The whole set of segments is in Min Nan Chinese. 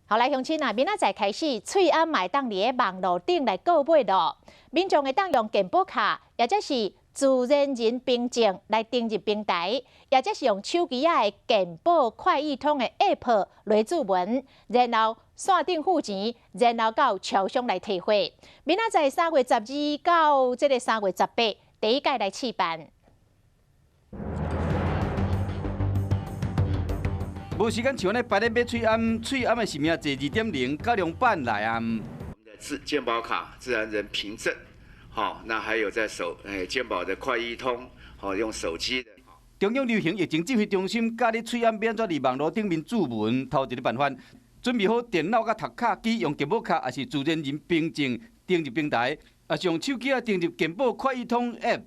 好來，鄉親啊，明仔載開始，喙罨嘛會當佇咧網路頂來購買囉。民眾會當用健保卡，抑者是自然人憑證來登入平台，抑者是用手機仔的健保快易通的 App 來註文，然後線頂付錢，然後到超商來提貨。明仔載3月12到這个3月18，第一屆來試辦。無時間像按呢排咧買喙罨，喙罨的實名制2.0改良版來啊！自健保卡、自然人憑證，好，那還有在手，健保的快易通，好，用手機的。中央流行疫情指揮中心教你喙罨欲按怎佇網路頂面註文，頭一个辦法，準備好電腦佮讀卡機，用健保卡抑是自然人憑證登入平台，抑是用手機仔登入健保快易通 App。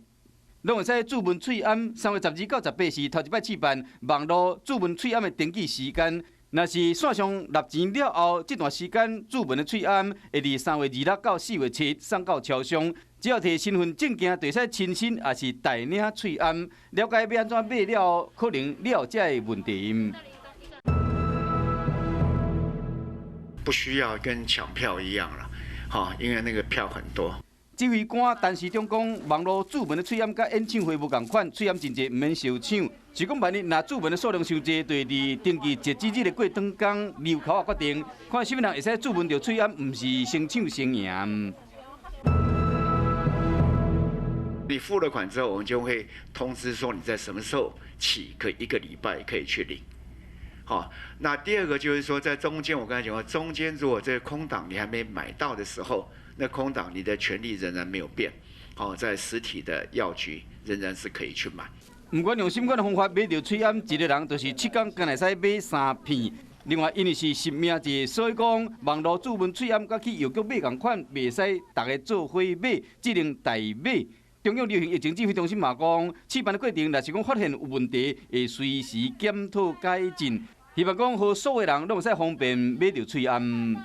攏會使註文喙罨，3月12到18是頭一擺試辦網路註文喙罨的登記時間。若是線上納錢了後，這段時間註文的喙罨會佇3月26到4月7送到超商，只要提身份證件，就會使親身抑是代領喙罨。了解欲按怎買了後，可能你有這个問題。不需要跟搶票一樣啦，哈，因為那個票很多。指揮官陳時中講，網路註文的喙罨佮演唱會無仝款，喙罨真濟，毋免相搶。是講萬一若註文的數量傷濟，就會佇登記截止日的過當工留口仔決定，看啥物人會使註文著喙罨，毋是先搶先贏。你付了款之後，我們就會通知說你在什麼時候起，可以一個禮拜可以去領。好，那第二個就是說，在中間我剛才講過，中間如果這個空檔你還沒買到的時候，那空檔你的權利仍然沒有變，好，在實體的藥局仍然是可以去買。毋過用新款的方法買著喙罨，一個人就是7工，敢會使買三片。另外，因為是實名制，所以講網路註文喙罨佮去藥局買仝款，袂使逐家做伙買，只能代買。中央流行疫情指揮中心嘛講，試辦的過程若是講發現有問題，會隨時檢討改進。希望講予所有人攏會使方便買著喙罨。